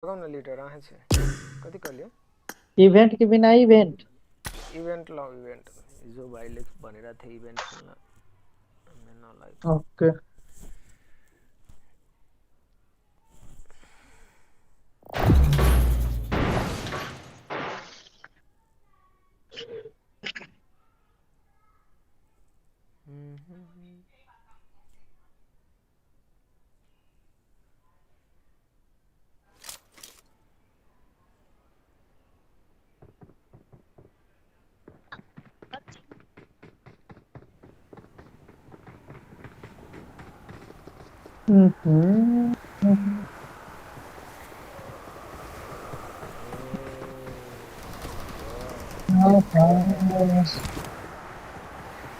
लगाउन लिटर आए छे कति कलियो इवेंट के बिना इवेंट इवेंट ल इवेंट जो भाइले भनेर थिए इवेंट खेल्न मैं नलाई ओके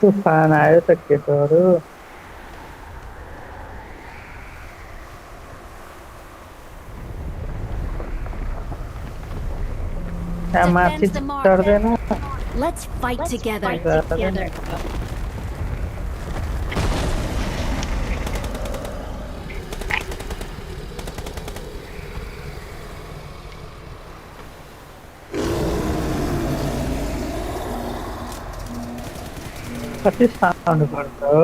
तूफान आयो त केटहरू माथि Defend the mark. चढ्दैन Let's fight together. कति साउन्ड पर्छ हो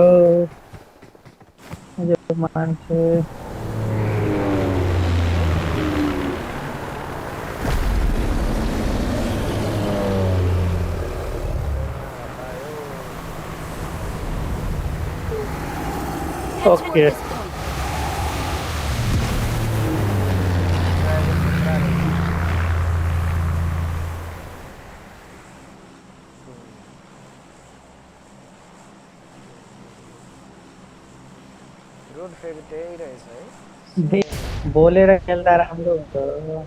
यो मान्छे Head toward okay this point. Road फेरि त्यही रहेछ है बोलेर खेल्दा राम्रो हुन्छ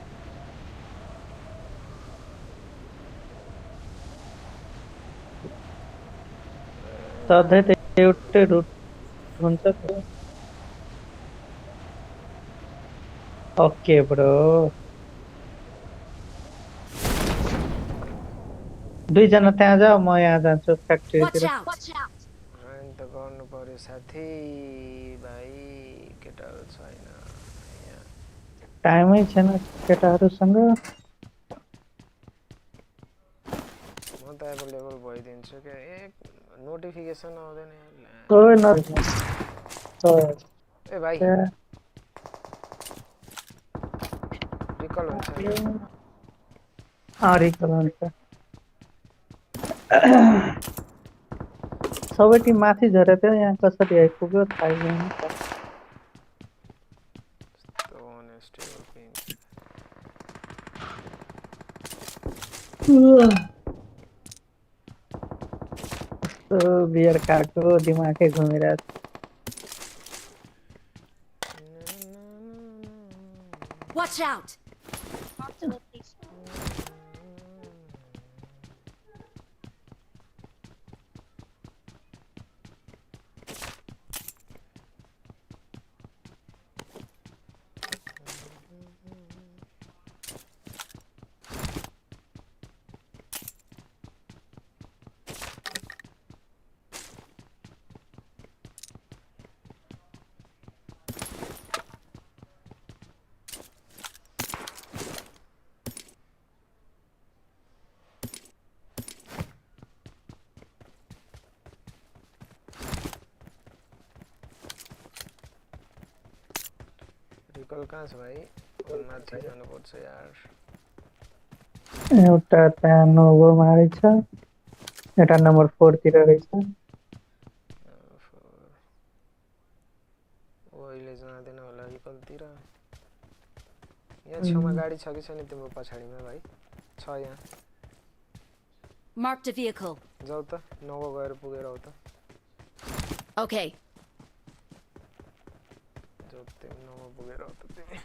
सधैँ त एउटै रुट हुन्छ त ओके ब्रो दुईजना त्यहाँ जाऊ म यहाँ जान्छु Watch फ्याक्ट्रीतिर out. राइन त गर्नु पर्यो साथी भाइ केटाहरू छैन यहाँ टाइमै छैन केटाहरूसँग म त एभाइलेबल भइदिन्छु क्या एक नोटिफिकेसन आउँदैन ओइ न ए भाइ रिकल हुन्छ रिकल हुन्छ सबै टिम माथि झरेर थियो यहाँ कसरी आइपुग्यो थाहै भएन यस्तो अनस्टेबल पिङ बियर कार्डको दिमागै घुमिरहेको Watch out. रिकल कहाँ छ भाइ माथि जानुपर्छ यार एउटा त्यहाँ नोभोमा रहेछ एउटा नम्बर 4 तिर रहेछ अहिले जाँदैन होला रिकलतिर यहाँ छेउमा गाडी छ कि छैन तिम्रो पछाडिमा भाइ छ यहाँ Marked a vehicle. जाऊ त नोभो गएर पुगेर आऊ त Okay. जाऊ तिमी नोभो पुगेर आऊ त तिमी